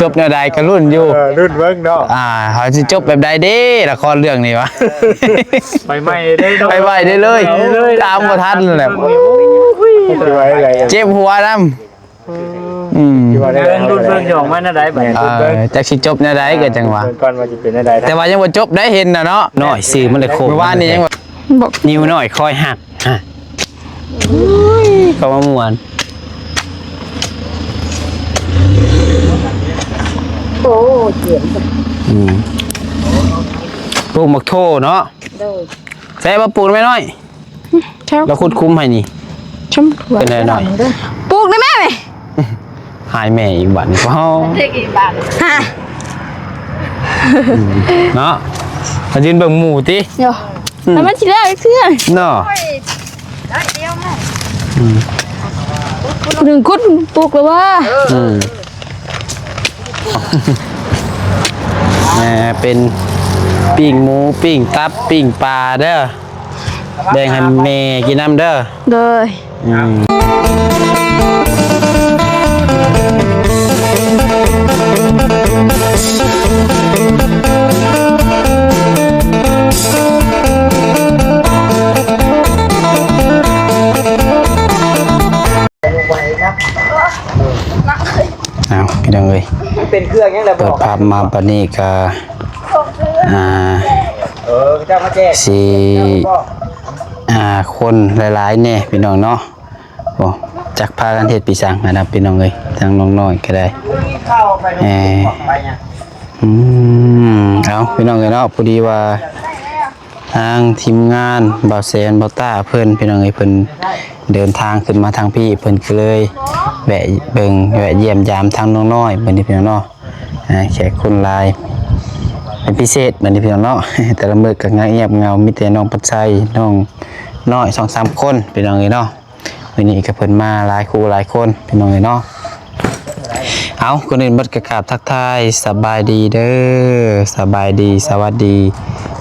ຈົບແນວໃດກໍລຸ້ນຢູ່ ເອີ ລຸ້ນເບິ່ງເນາະ ອ່າ ເຮົາຊິຈົບແບບໃດເດ້ ລະຄອນເລື່ອງນີ້ວະ ໄປໃໝ່ເດ້ເນາະ ໄປໄຫວໄດ້ເລີຍ ໄປເລີຍ ຕາມບໍ່ທັນແຫຼະ ໂອ້ຍ ຊິໄຫວໄດ໋ ເຈັບຫົວນຳ ອືມ ຊິວ່າໄດ້ ເບິ່ງ ເບິ່ງ ເບິ່ງຊິອອກມາແນວໃດບັດນີ້ ເອີ ຈັກຊິຈົບແນວໃດກໍຈັ່ງວ່າ ເບິ່ງກ່ອນວ່າຊິເປັນແນວໃດ ແຕ່ວ່າຍັງບໍ່ຈົບໄດ້ ເຫັນນະເນາະ ນ້ອຍຊື່ມັນໄດ້ໂຄງ ມື້ວານນີ້ຍັງວ່າ ນິວນ້ອຍຄອຍຫັກ ຮະ ເຂົ້າມາມ່ວນ ໂອ້ ເຈັບ ອືມ ປູກໝາກໂທເນາະ ໂດຍ ແຊະບໍ່ປູກແມ່ນ້ອຍ ເຈົ້າ ລາວຂຸດຂຸມໃຫ້ນີ້ ເປັນໄດນ້ອຍ ປູກໄດ້ແມ່ ຫາຍແມ່ອີກບາດນີ້ ເທກອີກບາດ ຮະ ເນາະ ມາຢືນເບິ່ງໝູຕິ ໂຍ ອືມ ແລ້ວມັນຊິແລ້ວເທື່ອເນາະ ອືມ ໜຶ່ງຄຸດປຸກແລ້ວວ່າ ອືມ ແມ່ເປັນປີ້ງໝູ ປີ້ງຕັບ ປີ້ງປາເດີ ແບ່ງໃຫ້ແມ່ກິນນຳເດີ ໂດຍ ອືມ ອ້າວ ພີ່ນ້ອງເອີຍ ເປັນເຄື່ອງຫຍັງແລ້ວ ເປີດພາບມາປານນີ້ກະ ອ່າ ເອີ ເຂົາເຈົ້າມາແຈກ ຊິ ອ່າ ຄົນຫຼາຍໆແດ່ພີ່ນ້ອງເນາະ ໂອ້ ຈັກພາກັນເຮັດປີສັງຫັ້ນນະພີ່ນ້ອງເອີຍ ທາງນ້ອງນ້ອຍກໍໄດ້ ເອີ ອືມ ເອົາ ພີ່ນ້ອງເອີຍເນາະ ພໍດີວ່າ ທາງທີມງານບ່າວແສນ ບ່າວຕ້າເພິ່ນ ພີ່ນ້ອງເອີຍ ເພິ່ນເດີນທາງຂຶ້ນມາທາງພີ້ ເພິ່ນກໍເລີຍແວະເບິ່ງ ແວະຢ້ຽມຢາມທາງນ້ອງນ້ອຍ ບັດນີ້ພີ່ນ້ອງເນາະ ອ່າ ແຂກຄົນຫຼາຍເປັນພິເສດ ບັດນີ້ພີ່ນ້ອງເນາະ ແຕ່ລະມື້ກໍງຽບເຫງົາ ມີແຕ່ນ້ອງປັດໄຊ ນ້ອງນ້ອຍ ສອງສາມຄົນ ພີ່ນ້ອງເອີຍເນາະ. ມື້ນີ້ກໍເພິ່ນມາຫຼາຍຄູ່ຫຼາຍຄົນ ພີ່ນ້ອງເອີຍເນາະ. ເອົາ ກ່ອນອື່ນໝົດກໍກາບທັກທາຍສະບາຍດີເດີ ສະບາຍດີ ສະຫວັດດີ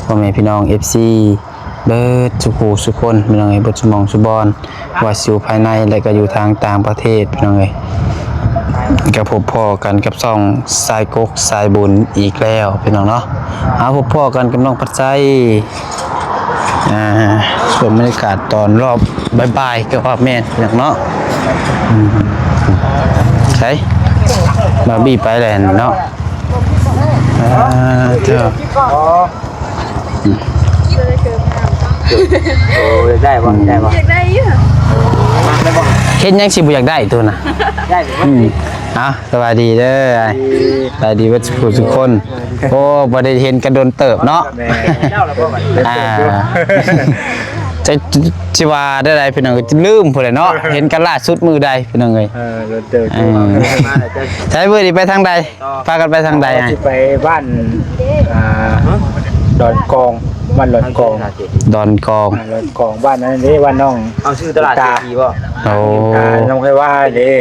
ພໍ່ແມ່ພີ່ນ້ອງ ເອັຟຊີ ເບິດສູ່ຜູ້ສູ່ຄົນ ພີ່ນ້ອງເອີຍ ເບິດສູ່ໝ່ອງສູ່ບ່ອນ ວ່າຊິຢູ່ພາຍໃນ ແລະ ກໍຢູ່ທາງຕ່າງປະເທດ ພີ່ນ້ອງເອີຍ. ກໍພົບພໍ້ກັນກັບຊ່ອງສາຍກົກສາຍບຸນອີກແລ້ວ ພີ່ນ້ອງເນາະ. ເອົາ ພົບພໍ້ກັນກັບນ້ອງພັດໄຊ ອ່າ ຊ່ວງບັນຍາກາດຕອນຮອບບ່າຍໆ ກໍວ່າແມ່ນເນາະ. ອືມ ໃສ ບາບີໄປແລ້ວເນາະ. ອ່າ ເຈົ້າ ໂອ້ ຢາກໄດ້ບໍ່? ຢາກໄດ້ບໍ່? ຢາກໄດ້ຢູ່. ເຮັດຫຍັງຊິບໍ່ຢາກໄດ້ໂຕນະ? ໄດ້ບໍ່? ອືມ ເອົາ ສະບາຍດີເດີ ສະບາຍດີເບິດສູ່ຜູ້ສູ່ຄົນ. ໂອ້ ບໍ່ໄດ້ເຫັນກັນດົນເຕີບເນາະ. ແມ່ນ ອ່າ ຈະ ຊິວ່າໄດ້ໃດ ພີ່ນ້ອງ ລືມພຸ້ນແຫຼະເນາະ. ເຫັນກັນລ່າສຸດມື້ໃດ ພີ່ນ້ອງເອີຍ? ເອີ ດົນເຕີບ. ເອີ ໃສມື້ນີ້ໄປທາງໃດ? ພາກັນໄປທາງໃດ? ຊິໄປບ້ານ ອ່າ ດອນກອງ ບ້ານດອນກອງ ດອນກອງ ອ່າ ດອນກອງ ບ້ານນັ້ນເດ້ ບ້ານນ້ອງ ເອົາ ຊື່ຕະຫຼາດເສດຖີບໍ່? ໂອ້ ອ່າ ນ້ອງໄພວ່າເດ້.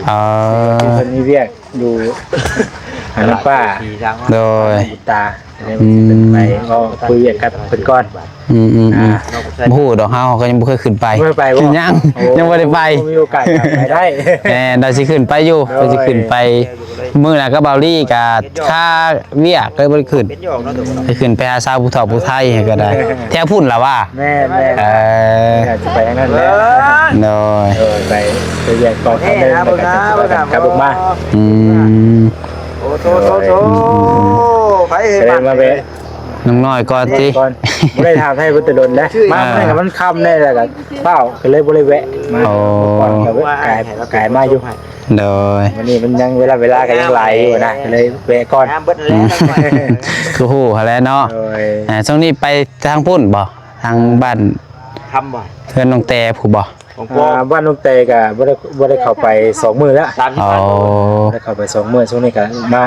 ເອີ ເພິ່ນມີວຽກ ຢູ່ອັນນັ້ນປ້າ ໂດຍ ຕາ ອືມ ໄປເວົ້າຄຸຍວຽກກັບເພິ່ນກ່ອນ. ອືມໆໆ ອ່າ ບໍ່ຮູ້ດອກ ເຮົາກໍຍັງບໍ່ເຄີຍຂຶ້ນໄປ. ບໍ່ໄປບໍ່? ຍັງ ໂອ້ ຍັງບໍ່ໄດ້ໄປ. ມີໂອກາດກໍໄປໄດ້. ແມ່ນ ດຽວຊິຂຶ້ນໄປຢູ່ ໂດຍ ດຽວຊິຂຶ້ນໄປ. ມື້ໜ້າກັບເບົາລີກໍຄາວຽກ ເລີຍບໍ່ໄດ້ຂຶ້ນ ໄປຂຶ້ນໄປຫາສາວຜູ້ເຖົ້າຜູ້ໄທກໍໄດ້ ແຖວພຸ້ນລະວ່າ. ແມ່ນໆ ເອີ ຊິໄປທາງນັ້ນແຫຼະ. ໂດຍ ເອີ ໄປ ໄປວຽກກ່ອນ ເອີ ແລ້ວກໍຈະໄປກັບລູກມາ. ອືມ ໂອ້ ໂທ ໂທ ໂທ ໃຜເອີຍ ມາແວະ ນ້ອງນ້ອຍກ່ອນຕິ ກ່ອນ ບໍ່ໄດ້ຖາມໄທເພິ່ນແຕ່ດົນແລ້ວ. ມາມື້ນັ້ນກໍມັນຄ່ຳແດ່ ແລ້ວກໍຟ້າວ ກໍເລີຍບໍ່ໄດ້ແວະມາ. ໂອ້ ກ່ອນກໍກາຍ ກາຍມາຢູ່. ໂດຍ ມື້ນີ້ມັນຍັງເວລາ ເວລາກໍຍັງຫຼາຍຢູ່ນະ ກໍເລີຍແວະກ່ອນ. ອືມ ຄືຮູ້ຫັ້ນແຫຼະເນາະ. ໂດຍ ອ່າ ຊ່ວງນີ້ໄປທາງພຸ້ນບໍ່? ທາງບ້ານ ທຳບໍ່? ເຮືອນນ້ອງແຕຜູ້ບໍ່? ອ່າ ບ້ານນ້ອງແຕກໍບໍ່ໄດ້ ບໍ່ໄດ້ເຂົ້າໄປສອງມື້ແລ້ວ. ອໍ ບໍ່ໄດ້ເຂົ້າໄປສອງມື້ ຊ່ວງນີ້ກໍມາ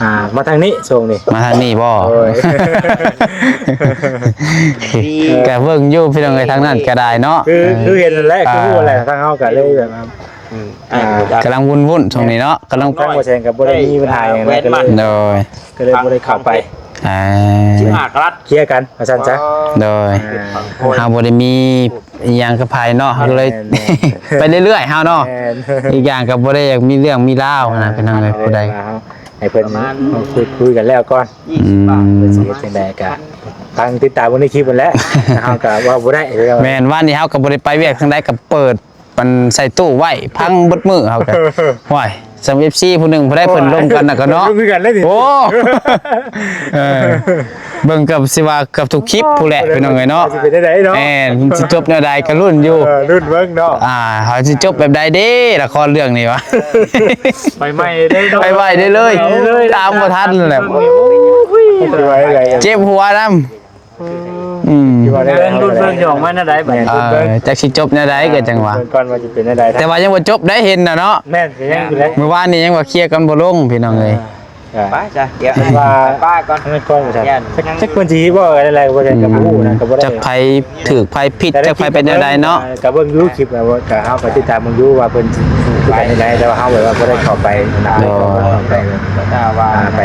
ອ່າ ມາທາງນີ້ ຊ່ວງນີ້ ມາທາງນີ້ບໍ່? ໂດຍ ກໍເບິ່ງຢູ່ພີ່ນ້ອງເອີຍ ທາງນັ້ນກໍໄດ້ເນາະ. ຄື ຄືເຫັນແຫຼະ ຄືຮູ້ແຫຼະ ທາງເຮົາກໍເລີຍແບບວ່າ ອືມ ອ່າ ກຳລັງວຸ້ນໆ ຊ່ວງນີ້ເນາະ ກຳລັງ ທາງບໍ່ແຊງກໍບໍ່ໄດ້ມີບັນຫາຫຍັງນະ ກໍເລີຍ ໂດຍ ກໍເລີຍບໍ່ໄດ້ເຂົ້າໄປ. ອ່າ ສິບຫ້າກະລັດ ເຄຍກັນວ່າຊັ້ນຊະ. ໂດຍ ອ່າ ເຮົາບໍ່ໄດ້ມີ ອີ່ຫຍັງກັບໃຜເນາະ ເຮົາເລີຍ ແມ່ນໆ ໄປເລື້ອຍໆ ເຮົາເນາະ ແມ່ນ ອີກຢ່າງກໍບໍ່ໄດ້ຢາກມີເລື່ອງມີລາວນະ ອ່າ ພີ່ນ້ອງເອີຍ ຜູ້ໃດ ໃຫ້ເພິ່ນ ປະມານ ຄຸຍ ຄຸຍກັນແລ້ວກ່ອນ ອືມ ເພິ່ນຊິເຮັດຈັ່ງໃດກໍຟັງຕິດຕາມເບິ່ງໃນຄລິບຫັ້ນແຫຼະ ເຮົາກໍເວົ້າບໍ່ໄດ້ ແມ່ນ ວານນີ້ເຮົາກໍບໍ່ໄດ້ໄປວຽກທາງໃດ ກໍເປີດ ມັນໃສ່ຕູ້ໄວ້ ພັງເບິດມື້ ເຮົາກໍ ໂອ້ຍ ສ່ຳເອັຟຊີຜູ້ໜຶ່ງຜູ້ໃດເພິ່ນລົມກັນນະກໍເນາະ ລົມຄືກັນເລີຍນີ້ ໂອ້ ເອີ ເບິ່ງກັບ ຊິວ່າເກືອບທຸກຄລິບພຸ້ນແຫຼະ ພີ່ນ້ອງເອີຍເນາະ ຊິເປັນຈັ່ງໃດເນາະ ແມ່ນ ຊິຈົບແນວໃດກໍລຸ້ນຢູ່ ເອີ ລຸ້ນເບິ່ງເນາະ ອ່າ ເຮົາຊິຈົບແບບໃດເດ້ ລະຄອນເລື່ອງນີ້ວະ ໄປໃໝ່ເດ້ເນາະ ໄປໄຫວໄດ້ເລີຍ ໄປເລີຍ ຕາມບໍ່ທັນແຫຼະ ໂອ້ຍ ຊິໄຫວໄດ໋ ເຈັບຫົວນຳ ອືມ ເບິ່ງ ລຸ້ນເບິ່ງຊິອອກມາແນວໃດບັດນີ້ ເອີ ຈັກຊິຈົບແນວໃດກໍຈັ່ງວ່າ ເບິ່ງກ່ອນວ່າຊິເປັນແນວໃດ ແຕ່ວ່າຍັງບໍ່ຈົບໄດ້ ເຫັນນະເນາະ ແມ່ນ ກໍຍັງຢູ່ເດ້ ມື້ວານນີ້ຍັງວ່າເຄລຍກັນບໍ່ລົງ ພີ່ນ້ອງເອີຍ ອ່າ ໄປຊະ ດຽວ ວ່າ ໄປປ້າກ່ອນ ນັ້ນກ່ອນວ່າຊັ້ນ ຢ້ານ ຈັກ ຈັກເພິ່ນຊິເວົ້າກັນແນວໃດ ບໍ່ໄດ້ ອືມ ກໍບໍ່ໄດ້ ຈັກໃຜຖືກໃຜຜິດ ຈັກໃຜເປັນແນວໃດເນາະ ກໍເບິ່ງຢູ່ຄລິບ ແລ້ວກໍເຮົາກໍຕິດຕາມເບິ່ງຢູ່ວ່າເພິ່ນຊິຄືກັນຈັ່ງໃດ ແຕ່ວ່າເຮົາແບບວ່າບໍ່ໄດ້ເຂົ້າໄປ ບໍ່ໄດ້ເຂົ້າໄປ ອ່າ ໄປ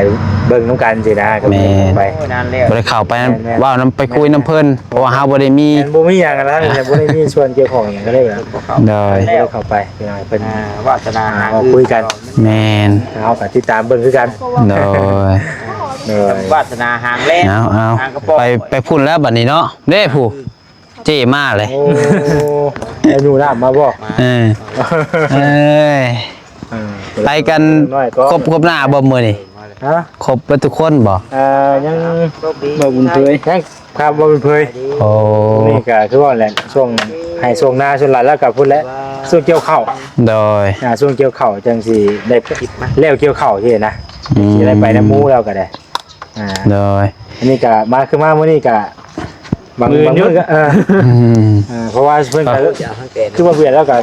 ເບິ່ງນຳກັນຊີ້ນະ ກໍບໍ່ໄດ້ເຂົ້າໄປ ແມ່ນ ບໍ່ໄດ້ເຂົ້າໄປ ແມ່ນໆ ເວົ້ານຳ ໄປຄຸຍນຳເພິ່ນ ເພາະວ່າເຮົາບໍ່ໄດ້ມີ ແມ່ນ ບໍ່ມີຫຍັງນະ ບໍ່ໄດ້ມີສ່ວນກ່ຽວຂ້ອງຫຍັງກັນເລີຍ ໂດຍ ບໍ່ໄດ້ເຂົ້າໄປ ພີ່ນ້ອງ ເພິ່ນ ອ່າ ວາດສະໜາຫາ ອ່າ ຄຸຍກັນ ແມ່ນ ເຮົາກໍຕິດຕາມເບິ່ງຄືກັນ ໂດຍ ໂດຍ ວາດສະໜາຫາງແລງ ເອົາໆ ຫາງກະປອງ ໄປ ໄປພຸ້ນແລ້ວບັດນີ້ເນາະ ເດ້ຜູ້ ເຈ້ມາເລີຍ ໂອ້ ໄອ້ໜູນ້ຳມາບໍ່ ເອີ ເອີຍ ເອີ ໄປກັນຄົບ ຄົບໜ້າບໍ່ມື້ນີ້ ຮະ ຄົບເບິດທຸກຄົນບໍ່ ເອີ ຍັງບໍ່ບຸນເຜີຍ ຍັງ ຄັບ ບໍ່ບຸນເຜີຍ ໂອ້ ນີ້ກໍຄືວ່າແຫຼະ ຊ່ວງໄຮ່ຊ່ວງນາ ສ່ວນຫຼາຍແລ້ວກໍພຸ້ນແຫຼະ ຊ່ວງກ່ຽວເຂົ້າ ໂດຍ ອ່າ ຊ່ວງກ່ຽວເຂົ້າຈັ່ງຊິໄດ້ແລ້ວກ່ຽວເຂົ້າຊີ້ນະ ອືມ ຊິໄດ້ໄປນຳໝູ່ແລ້ວກໍໄດ້ ອ່າ ໂດຍ ອັນນີ້ກະມາ ຄືມາມື້ນີ້ກະບາງ ບາງມື້ກະ ເອີ ອືມ ເອີ ເພາະວ່າເພິ່ນກະ ຄືວ່າວຽກແລ້ວກະ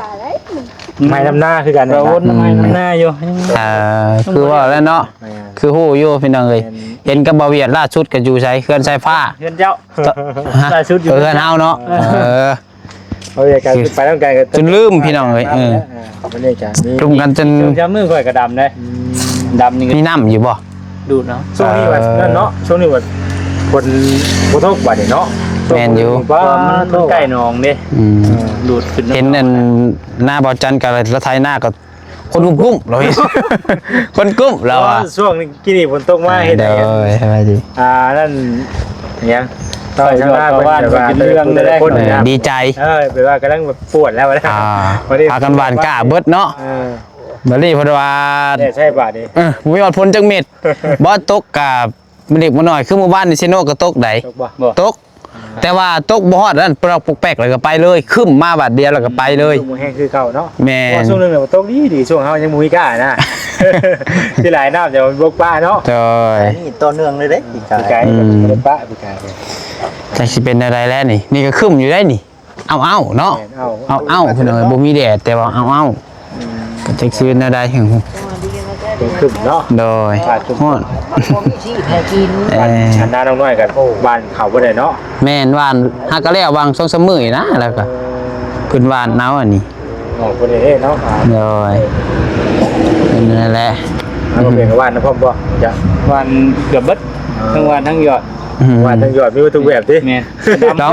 ໄຮ່ນຳນາຄືກັນ ກະວົນນຳໄຮ່ນຳນາຢູ່ ເອີ ຄືວ່າແລ້ວເນາະ ແມ່ນ ຄືຮູ້ຢູ່ພີ່ນ້ອງເອີຍ ແມ່ນ ເຫັນກັບບ່າວວຽດລ່າສຸດກະຢູ່ໃສ ເຮືອນສາຍຟ້າ ເຮືອນເຈົ້າ ຮະ ລ່າສຸດຢູ່ ເອີ ເຮືອນເຮົາເນາະ ເອີ ເອີ ເອົາເດ ກະໄປນຳກັນ ຈົນລືມພີ່ນ້ອງເອີຍ ເອີ ອ່າ ມື້ນີ້ກະມີ ລົມກັນຈົນ ຊ່ວງຈາມມື້ຂ້ອຍກະດຳເດ້ ອືມ ດຳນີ້ ມີນ້ຳຢູ່ບໍ່? ດູດເອົາ ຊ່ວງນີ້ວ່າ ເອີ ນັ້ນເນາະ ຊ່ວງນີ້ວ່າຝົນບໍ່ຕົກບັດນີ້ເນາະ ແມ່ນຢູ່ ເພາະວ່າມັນ ມັນໃກ້ໜອງເດ້ ອືມ ເອີ ດູດຂຶ້ນ ເຫັນອັນໜ້າບ່າວຈັນກະລະໄຖນາກະ ຄົນກຸ້ມໆ ລາວເຫັນ ຄົນກຸ້ມລາວວ່າ ເພາະວ່າຊ່ວງນີ້ກີ້ນີ້ຝົນຕົກມາເຮັດໃຫ້ ໂດຍ ສະບາຍດີ ອ່າ ນັ້ນ ຫຍັງ ຊາວບ້ານເພິ່ນເປັນເລື່ອງເລີຍ ເອີ ດີໃຈ ເອີ ແບບວ່າກຳລັງແບບປວດແລ້ວ ອ່າ ພໍດີ ພາກັນຫວ່ານກ້າເບິດເນາະ ເອີ ບາດນີ້ເພິ່ນວ່າ ແດ່ໃຊ້ບາດນີ້ ເອີ ບໍ່ມີຮອດຝົນຈັກເມັດ ບໍ່ຕົກກະ ມື້ເລັກມື້ນ້ອຍ ຄືມື້ວານນີ້ເຊໂນກໍຕົກໃດ ຕົກບໍ່? ຕົກ ແຕ່ວ່າຕົກບໍ່ຮອດນັ້ນ ປອກແປກແລ້ວກໍໄປເລີຍ ຄຶ້ມມາບາດດຽວແລ້ວກໍໄປເລີຍ ຕົກບໍ່ແຮງຄືເກົ່າເນາະ ແມ່ນ ເພາະວ່າຊ່ວງໜຶ່ງແບບຕົກດີໆ ຊ່ວງເຮົາຍັງບໍ່ມີກ້ານະ ທີ່ຫຼາຍນ້ຳຈະບົກປາເນາະ ໂດຍ ອັນນີ້ຕໍ່ເນື່ອງເລີຍເດ້ ປີກາຍ ປີກາຍ ອືມ ບໍ່ໄດ້ປະ ປີກາຍ ຈັກຊິເປັນແນວໃດແລ້ວນີ້ ນີ້ກໍຄຶ້ມຢູ່ໄດ໋ນີ້ ເອົາໆ ເນາະ ແມ່ນ ເອົາ ເອົາໆ ພີ່ນ້ອງເອີຍ ບໍ່ມີແດດ ແຕ່ວ່າເອົາໆ ອືມ ກໍຈັກຊິເປັນແນວໃດ ຄຶ້ມເນາະ ໂດຍ ຟ້າຄຶ້ມ ຮ້ອນ ເອີ ອັນນານ້ອງນ້ອຍກັນ ໂອ້ ຫວ່ານເຂົ້າບໍ່ໄດ້ເນາະ ແມ່ນ ຫວ່ານ ຫາກະແລ້ວຫວ່ານສອງສາມມື້ນີ້ນະ ແລ້ວກໍ ເອີ ເພິ່ນຫວ່ານເອົາອັນນີ້ ອອກບໍ່ໄດ້ເນາະ ໂດຍ ເປັນນັ້ນແຫຼະ ເອົາ ເປັນຫວ່ານນຳພ້ອມບໍ່ ຈະ ຫວ່ານເກືອບເບິດ ອ່າ ທັງຫວ່ານທັງຢອດ ອືມ ຫວ່ານທັງຢອດ ມີເບິດທຸກແບບຕິ ແມ່ນ ລອງ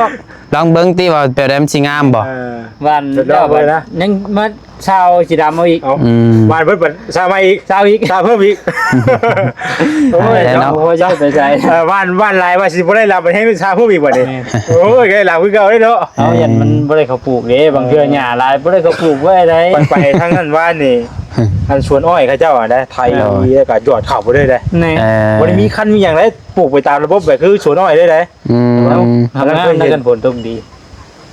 ລອງເບິ່ງຕິວ່າແບບໃດມັນຊິງາມບໍ່ ເອີ ຫວ່ານແລ້ວບັດຍັງມາຊາວຊິດຳເອົາອີກ ເອົາ ອືມ ຫວ່ານເບິດບັດຊາວມາອີກ ຊາວອີກ ຊາວເພີ່ມອີກ ໂອ້ຍ ເນາະ ເນາະ ໂອ້ຍ ຈະໄປໃສ ເອີ ຫວ່ານ ຫວ່ານຫຼາຍວ່າຊິບໍ່ໄດ້ລຳ ບັດແຮງຊາວເພີ່ມອີກບັດນີ້ ແມ່ນ ໂອ້ຍ ກໍໄດ້ລຳຄືເກົ່າເດ້ເນາະ ເຮົາຢ້ານມັນບໍ່ໄດ້ເຂົ້າປູກເດ້ ບາງເທື່ອຫຍ້າຫຼາຍບໍ່ໄດ້ເຂົ້າປູກໄວ້ໃດ ໄປທາງນັ້ນຫວ່ານນີ້ ອັນສວນອ້ອຍເຂົາເຈົ້າຫັ້ນນະ ໄຖ ໂດຍ ແລ້ວກໍຢອດເຂົ້າໄປເລີຍເດ້ ແນ່ ເອີ ບໍ່ໄດ້ມີຄັນມີຫຍັງເດ້ ປູກໄປຕາມລະບົບແບບຄືສວນອ້ອຍເລີຍເດ້ ອືມ ເຮົາ ເຮົາກໍເຄີຍເຫັນ ຄັນຝົນຕົກດີ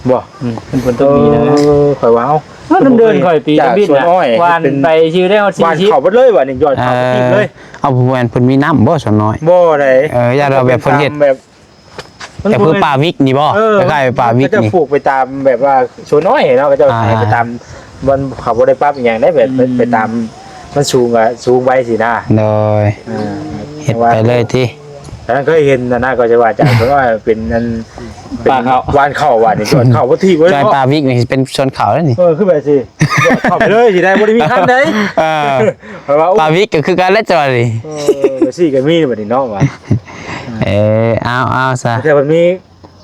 ບໍ່ ອືມ ຄັນຝົນຕົກດີນະ ເອີ ຂ້ອຍວ່າ ເອົ້າ ເດີນໆ ຂ້ອຍປີທຳອິດນະ ຫວ່ານໄປຊື່ໄດ້ຮອດສີ່ສິບ ຫວ່ານເຂົ້າເບິດເລີຍ ຫວ່ານນີ້ຢອດເຂົ້າ ເອີ ເບິດເລີຍ ເອົາ ບໍ່ແມ່ນເພິ່ນມີນ້ຳບໍ່ສາວນ້ອຍ ບໍ່ໄດ້ ເອີ ຢ້ານວ່າແບບເພິ່ນເຮັດ ແບບ ມັນ ແຕ່ຄື ເອີ ປ່າວິກນີ້ບໍ່ ເອີ ຄ້າຍໆ ປ່າວິກນີ້ ເຂົາເຈົ້າປູກໄປຕາມແບບວ່າສວນອ້ອຍເນາະ ເຂົາເຈົ້າ ອ່າ ໄປຕາມ ມັນ ເຂົາບໍ່ໄດ້ປັບອີ່ຫຍັງເດ້ ແບບ ອືມ ໄປຕາມ ມັນສູງກໍສູງໄປຊີ້ນະ ໂດຍ ອ່າ ເຮັດໄປເລີຍຕິ ອັນນັ້ນເຄີຍເຫັນອັນນັ້ນ ເຂົາເຈົ້າວ່າຈາກສວນອ້ອຍເປັນອັນ ປ່າເຂົ້າ ຫວ່ານເຂົ້າ ຫວ່ານນີ້ສວນເຂົ້າບໍ່ຖືກເລີຍເນາະ ຈອຍປ່າວິກນີ້ເປັນສວນເຂົ້າແລ້ວນີ້ ເອີ ຄືແບບຊີ້ ເຂົ້າໄປເລີຍຊິໄດ້ ບໍ່ໄດ້ມີຄັນໃດ ເອີ ເພາະວ່າ ປ່າວິກກໍຄືກັນແຫຼະເຈົ້ານີ້ ເອີ ຈັ່ງຊີ້ກໍມີບັດນີ້ເນາະວ່າ ເອີ ເອົາ ເອົາຊະ ແຕ່ມັນມີ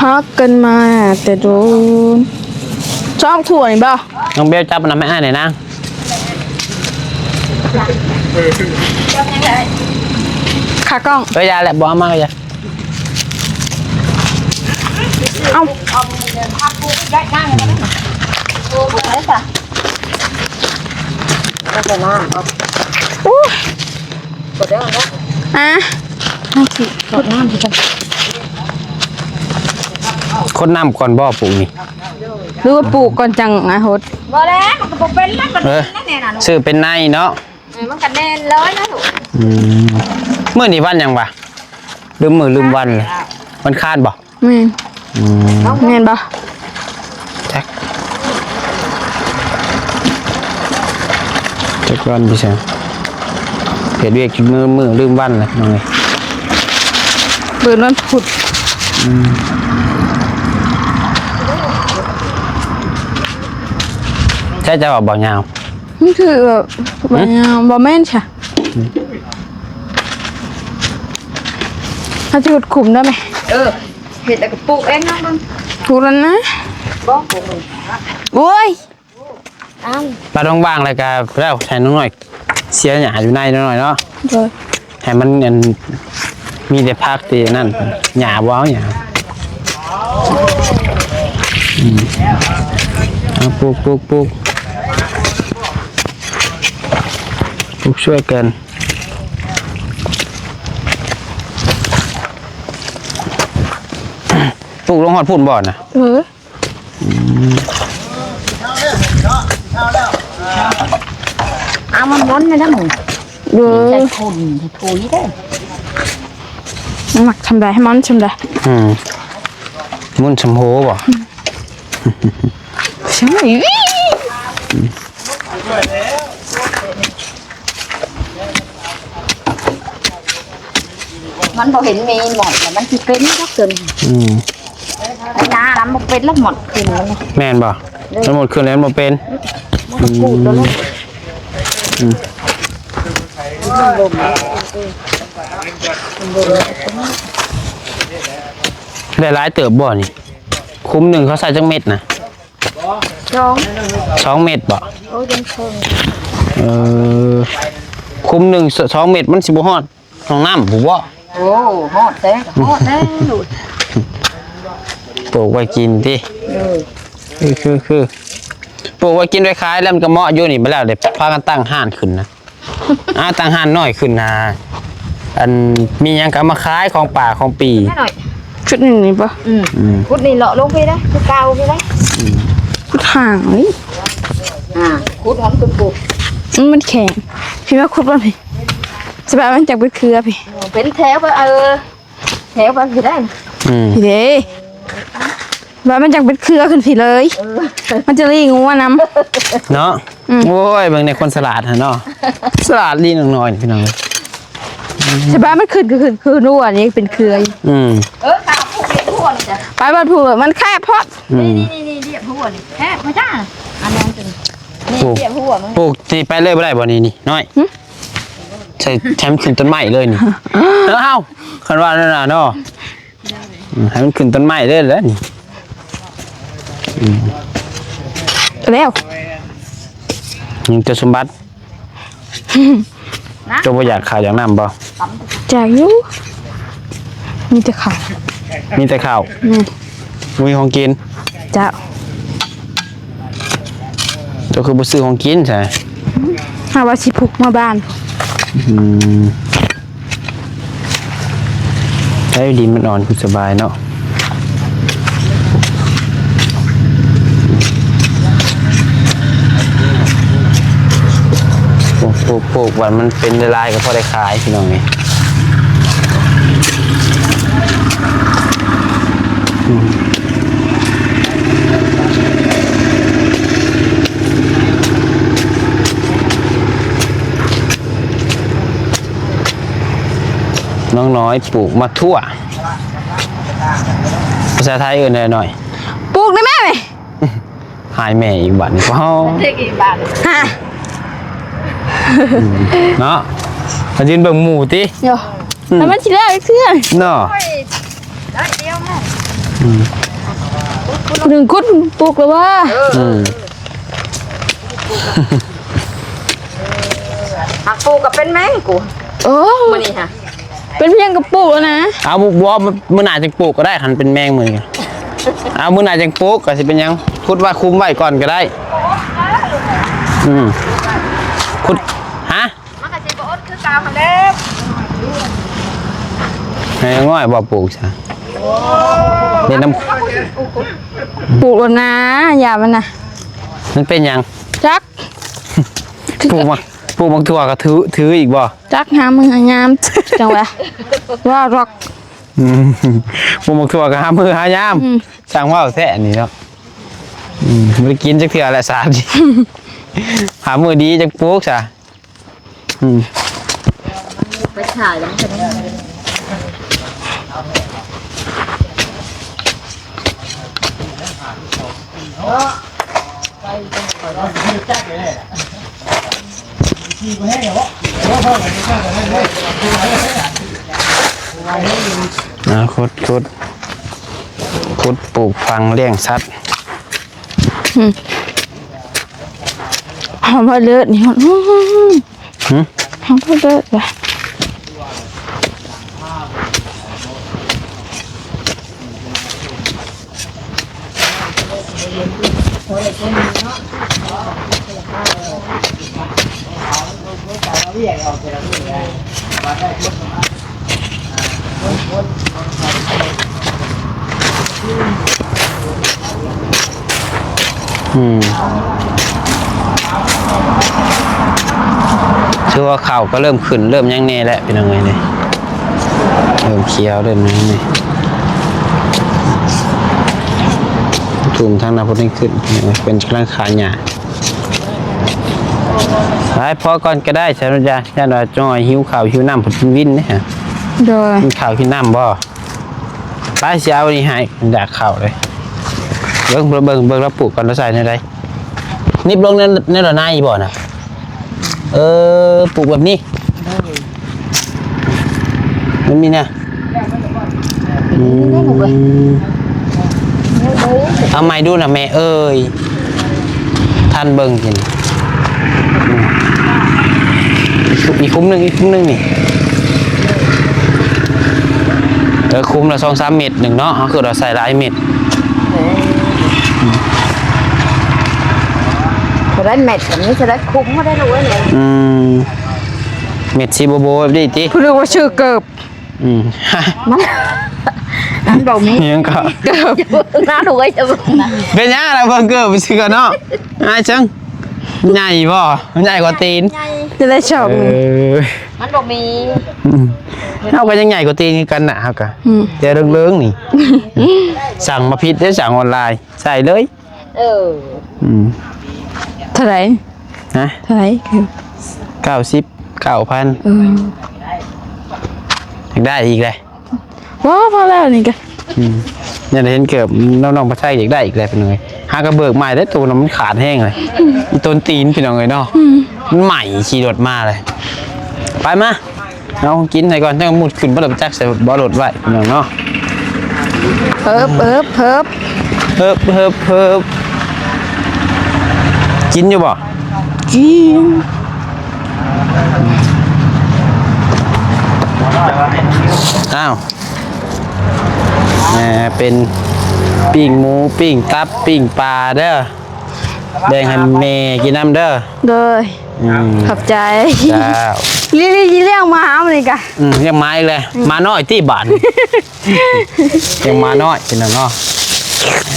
ຮັກກັນມາແຕ່ດົນ. ຊອກຖ້ວຍບໍ່? ນ້ອງເບວຈັບອັນນັ້ນໃຫ້ອ້າຍໜ່ອຍນາງ. ຂາກ້ອງ. ເອີ ຢ່າແຫຼະ ບໍ່ເອົາມາກໍຢ່າ. ເອົາ ອູ້ຍ ອ່ະ ມາຊິ ກົດນ້ຳຊິ ຄົດນ້ຳກ່ອນບໍ່ປູກນີ້ ຫຼືວ່າປູກກ່ອນຈັ່ງມາຫົດ? ບໍ່ແລ້ວ ມັນກໍບໍ່ເປັນແລ້ວ ມັນ ເອີ ເປັນແນວນັ້ນ ຊື້ເປັນໃນເນາະ. ເອີ ມັນກໍແໜ້ນເລີຍນະລູກ. ອືມ ມື້ນີ້ວັນຫຍັງຫວາ? ລືມມື້ລືມວັນເລີຍ. ວັນຄານບໍ່? ແມ່ນ. ອືມ ແມ່ນບໍ່? ຈັກ ຈັກວັນຢູ່ໃສ? ເຮັດວຽກຈົນລືມມື້ລືມວັນແຫຼະນ້ອງເອີຍ. ເປີດວັນພຸດ. ອືມ ໃຊ່ ເຈົ້າວ່າບໍ່ຍາວ. ມັນຄືແບບ ຫືມ ບໍ່ແມ່ນຊະ. ເຮົາຈະຂຸດຂຸມໄດ້ໄໝ? ເອີ ເຮັດແລ້ວກໍປູກເອງເນາະ ເບິ່ງ ປູກແລ້ວນະ. ບໍ່ ປູກ ໂອ້ຍ ອ້າວ ບາດວ່າງໆ ແລ້ວກໍແລ້ວ ໃຫ້ນ້ອງນ້ອຍເສຍຫຍ້າຢູ່ໃນນ້ອຍໆ ເນາະ. ໂດຍ ໃຫ້ມັນອັນ ມີແຕ່ຜັກແຕ່ນັ້ນ ຫຍ້າບໍ່ເອົາຫຍ້າ. ອືມ ເອົາ ປູກ ປູກ ປູກ ປູກຊ່ວຍກັນ. ປູກລົງຮອດພຸ້ນບໍ່ນະ? ເອີ. ອືມ ເອົາມັນມົນແມ່ນນະ ເດີ ໃສ່ຝຸ່ນໃສ່ປຸ໋ຍເດີ. ມັກຊຳໃດໃຫ້ມັນຊຳໃດ. ອືມ ມົນຊຳໂຮບໍ່? ອືມ ມັນບໍ່ເຫັນມີໝົດ ແລ້ວມັນຊິເປັນຈັກເທື່ອ. ອືມ ໄອ້ນານະ ມັນບໍ່ເປັນແລ້ວໝົດຂຶ້ນແລ້ວ. ແມ່ນບໍ່? ເອີ ມັນໝົດຂຶ້ນແລ້ວ ມັນບໍ່ເປັນ. ມັນກໍປູກໂຕນັ້ນ. ອືມ ອືມ ໄດ້ຫຼາຍເຕີບບໍ່ນີ້? ຄຸ້ມໜຶ່ງເຂົາໃສ່ຈັກເມັດນະ? ສອງ ສອງເມັດບໍ່? ໂອ້ຍ ຍັງເຄິ່ງ. ເອີ ຄຸ້ມໜຶ່ງ ສ- ສອງເມັດ ມັນຊິບໍ່ຮອດຫ້ອງນ້ຳພຸ້ນບໍ່? ໂອ້ ຮອດແທ້ ຮອດແທ້ລູກ. ປູກໄວ້ກິນຕິ? ເອີ ຄື ຄື ຄື ປູກໄວ້ກິນໄວ້ຂາຍແລ້ວມັນກໍເໝາະຢູ່ນີ້. ບັດແລ້ວໄດ້ພາກັນຕັ້ງຮ້ານຂຶ້ນນະ. ອ່າ ຕັ້ງຮ້ານນ້ອຍຂຶ້ນນະ ອັນ ມີຫຍັງກໍເອົາມາຂາຍ ຂອງປ່າຂອງປີ. ໜ້ອຍ ຊຸດໜຶ່ງນີ້ບໍ່? ອືມ ອືມ ຂຸດນີ້ເລາະລົງພີ້ເດ້ ຄືເກົ່າພີ້ເດ້. ອືມ ຂຸດຫ່າງນີ້. ອ່າ ຂຸດມັນຄືປຸກ ອືມ ມັນແຂງ. ພີ່ມາຂຸດກ່ອນພີ້ ສະບາຍ ມັນຈັກເປັນເຄືອພີ້ ເປັນແຖວໄປ. ເອີ ແຖວໄປພີ້ໄດ້. ອືມ ພີ້ເດ້ ວ່າມັນຈັ່ງເປັນເຄືອຂຶ້ນພີ້ເລີຍ. ເອີ ມັນຈະລີງງົວນຳເນາະ. ອືມ ໂອ້ຍ ເບິ່ງໃນຄົນສະຫຼາດຫັ້ນເນາະ ສະຫຼາດລີນ້ອງນ້ອຍພີ່ນ້ອງ. ສະບາຍ ມັນຂຶ້ນ ຂຶ້ນ ຂຶ້ນ ຫົວນີ້ເປັນເຄືອຢູ່. ອືມ ເອີ ຂ້າວຜູ້ເປັນຫົວນີ້ຈ້ະ ໄປບ້ານຜູ້ ມັນແຄບໂພດ. ອືມ ນີ້ໆໆ ລຽບຫົວນີ້ແຄບ ພະເຈົ້າ. ອັນນັ້ນຕົວນີ້ ນີ້ ໂອ້ ລຽບຫົວມັນ. ປູກຊິໄປເລີຍບໍ່ໄດ້ບໍ່ນີ້ ນີ້ນ້ອຍ? ຫຶ ໃສ່ ໃຫ້ມັນຂຶ້ນຕົ້ນໄມ້ເລີຍນີ້. ອ້າວ ຄັນວ່ານັ້ນນະເນາະ ອືມ ໃຫ້ມັນຂຶ້ນຕົ້ນໄມ້ເລີຍແຫຼະນີ້. ອືມ ແລ້ວ ຍັງແຕ່ສົມບັດ. ເຈົ້າບໍ່ຢາກເຂົ້າຢາກນ້ຳບໍ່? ຢາກຢູ່ ມີແຕ່ເຂົ້າ ມີແຕ່ເຂົ້າ. ແມ່ນ ບໍ່ມີຂອງກິນ. ເຈົ້າ ເຈົ້າຄືບໍ່ຊື້ຂອງກິນຊະ? ຫາວ່າຊິພຸກເມືອບ້ານ. ອືມ ໃຊ້ດິນມັນອ່ອນ ຄືສະບາຍເນາະ. ໂອ້ ໂອ້ ໂອ້ ບາດມັນເປັນຫຼາຍໆ ກໍພໍໄດ້ຂາຍ ພີ່ນ້ອງເອີຍ. ອືມ ນ້ອງນ້ອຍປູກໝາກຖົ່ວ ພາສາໄທເອີ້ນແດ່ນ້ອຍ? ປູກໄດ້ແມ່. ຫາຍແມ່ອີກບາດນີ້. ເດັກອີກບາດ ຮະ ເນາະ ມາຢືນເບິ່ງໝູ່ຕິ. ໂຍ ອືມ ແລ້ວມັນຊິແລ້ວອີກເທື່ອເນາະ. ໂອ້ຍ ໄດ້ດຽວແມ່ ອືມ ຜູ້ໜຶ່ງຂຸດປູກແລ້ວວ່າ ອືມ ຫາກປູກກໍເປັນແມງກູ ໂອ້ ມື້ນີ້ຫະ ເປັນພຽງກະປູກແລ້ວນະ ເອົາ ບໍ່ ມື້ໜ້າຈຶ່ງປູກກໍໄດ້ ຄັນເປັນແມງມື້ນີ້ ເອົາ ມື້ໜ້າຈຶ່ງປູກກໍຊິເປັນຫຍັງ ຂຸດໄວ້ຄຸມໄວ້ກ່ອນກໍໄດ້ ອືມ ຂຸດ ຮະ ມັນກໍຊິບໍ່ອົດຄືເກົ່າຫັ້ນແຫຼະ ໃຫ້ງ່ອຍບໍ່ປູກຊະ ເຮັດນຳ ປູກແລ້ວນະ ຢ່າມັນນະ ມັນເປັນຫຍັງ ຈັກ ປູກໝາກ ປູກໝາກຖົ່ວກໍຖື ຖືອີກບໍ່ ຈັກ ຫາມື້ຫາຍາມ ຈັ່ງວ່າ ວ່າດອກ ອືມ ປູກໝາກຖົ່ວກໍຫາມື້ຫາຍາມ ອືມ ຊ່າງເວົ້າແທ້ອັນນີ້ເນາະ ອືມ ບໍ່ໄດ້ກິນຈັກເທື່ອແຫຼະ ສາມ ຫາມື້ດີຈັ່ງປູກຊະ ອືມ ໄປຂາຍແລ້ວມັນຈະໄດ້ ອ່າ ຂຸດ ຂຸດ ຂຸດ ປູກຝັງ ລ້ຽງສັດ ອືມ ຫອມພະເລີດນີ້ ຫອມ ຫຶ? ຫອມພະເລີດວ່າ ອືມ ຖືວ່າເຂົ້າກໍເລີ່ມຂຶ້ນ ເລີ່ມຫຍັງແດ່ແຫຼະ ພີ່ນ້ອງເອີຍ ນີ້ ເລີ່ມຂຽວ ເລີ່ມຫຍັງແດ່ ທຸ່ມທາງໜ້າພຸ້ນຂຶ້ນ ເປັນກຳລັງຂາຫຍ້າ ໄປພໍກ່ອນກໍໄດ້ ສະໜຸດຢາ ຢ້ານວ່າຈ່ອຍຫິວເຂົ້າຫິວນ້ຳ ເພິ່ນກິນວິນເດ້ ໂດຍ ກິນເຂົ້າກິນນ້ຳບໍ່? ໄປ ຊິເອົານີ້ໃຫ້ ຢາກເຂົ້າເລີຍ ເບິ່ງ ເບິ່ງ ເບິ່ງລາວປູກກ່ອນ ລາວໃສ່ແນວໃດ ໜິບລົງແນວ ແນວໃນບໍ່ນະ? ເອີ ປູກແບບນີ້ ໂດຍ ມັນມີແນວ ອືມ ເອົາໃໝ່ດູນະແມ່ເອີຍ ທັນເບິ່ງກິນ ອືມ ອີກຄຸ້ມໜຶ່ງ ອີກຄຸ້ມໜຶ່ງນີ້ ເອີ ຄຸ້ມລະສອງສາມເມັດໜຶ່ງເນາະ ເຮົາຄືວ່າໃສ່ຫຼາຍເມັດ ເທົ່າໃດເມັດກໍມີເທົ່າໃດຄຸ້ມເທົ່າໃດ ລູກເອີຍ ອືມ ເມັດຊິບໍ່ໂບແບບນີ້ຕິ ຜູ້ເລີຍວ່າຊື້ເກີບ ອືມ ມັນ ມັນບໍ່ມີ ຫຍັງກໍ ເກີບ ໜ້າລວຍຈະເບິ່ງນະ ເປັນຫຍັງລະເບິ່ງເກີບຊື່ກັນເນາະ ອາຍເຊິ່ງ ໃຫຍ່ບໍ່ ໃຫຍ່ກວ່າຕີນ ຈະໄດ້ຊອກ ເອີ ມັນບໍ່ມີ ອືມ ເຮົາກໍຍັງໃຫຍ່ກວ່າຕີນຄືກັນນະ ເຮົາກໍ ອືມ ແຕ່ເລິງໆນີ້ ສັ່ງມາຜິດເດ້ ສັ່ງອອນລາຍ ໃສ່ເລີຍ ເອີ ອືມ ເທົ່າໃດ? ຮະ? ເທົ່າໃດ? ເກົ້າສິບເກົ້າພັນ ເອີ ຢາກໄດ້ອີກເດ້ ບໍ່ ພໍແລ້ວນີ້ກະ ອືມ ຢາກໄດ້ເຫັນເກີບ ນ້ອງໆ ພາໄຊຢາກໄດ້ອີກແລ້ວ ພີ່ນ້ອງເອີຍ ຫາກະເບີກໃໝ່ເດ້ ໂຕນັ້ນມັນຂາດແຮງເລີຍ ອີ່ຕົ້ນຕີນ ພີ່ນ້ອງເອີຍເນາະ ອືມ ມັນໃໝ່ຂີ່ລົດມາເລີຍ ໄປມາ ເອົາກິນໃຫ້ກ່ອນ ຈັ່ງມຸດຂຶ້ນບໍ່ໄດ້ຈັກໃສ່ເບາະລົດໄວ້ ພີ່ນ້ອງເນາະ ເອີບ ເອີບ ເອີບ ເອີບ ເອີບ ເອີບ ກິນຢູ່ບໍ່? ກິນ ອ້າວ ແໝ່ ເປັນປີ້ງໝູ ປີ້ງຕັບ ປີ້ງປາເດີ ແບ່ງໃຫ້ແມ່ກິນນຳເດີ ໂດຍ ອືມ ຂອບໃຈ ຈ້າວ ລີລີຊິລ້ຽງໝາມື້ນີ້ກະ ອືມ ລ້ຽງໝາອີກແລ້ວ ອືມ ໝານ້ອຍຕິບາດນີ້ ລ້ຽງໝານ້ອຍພີ່ນ້ອງເນາະ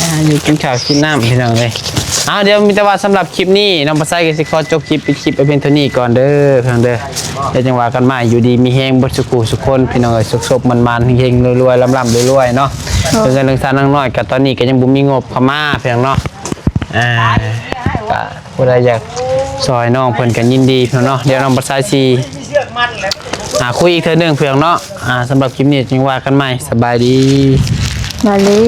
ອ່າ ຢູ່ກິນຂ້າວກິນນ້ຳພີ່ນ້ອງເອີຍ ເອົາ ດຽວມີແຕ່ວ່າສຳລັບຄລິບນີ້ ນ້ອງປາໄຊກໍຊິຂໍຈົບຄລິບ ປິດຄລິບໄວ້ພຽງເທົ່ານີ້ກ່ອນເດີພີ່ນ້ອງເດີ ແລ້ວຈັ່ງວ່າກັນໃໝ່ ຢູ່ດີມີແຮງເບິດສູ່ຄູ່ສູ່ຄົນ ພີ່ນ້ອງເອີຍ ສຸກໆ ໝານໆ ເຮັງໆ ລວຍໆ ລ່ຳໆ ລວຍໆ ເນາະ ເອີ ເຖິງເງິນເລື່ອງຊານນາງນ້ອຍ ກໍຕອນນີ້ກໍຍັງບໍ່ມີງົບເຂົ້າມາ ພີ່ນ້ອງເນາະ ອ່າ ກໍຜູ້ໃດຢາກຊ່ອຍນ້ອງເພິ່ນກໍຍິນດີເນາະ ດຽວນ້ອງປາໄຊຊິ ອ່າ ຄຸຍອີກເທື່ອໜຶ່ງເພື່ອນເນາະ ອ່າ ສຳລັບຄລິບນີ້ຈຶ່ງວ່າກັນໃໝ່ ສະບາຍດີ ສະບາຍດີ.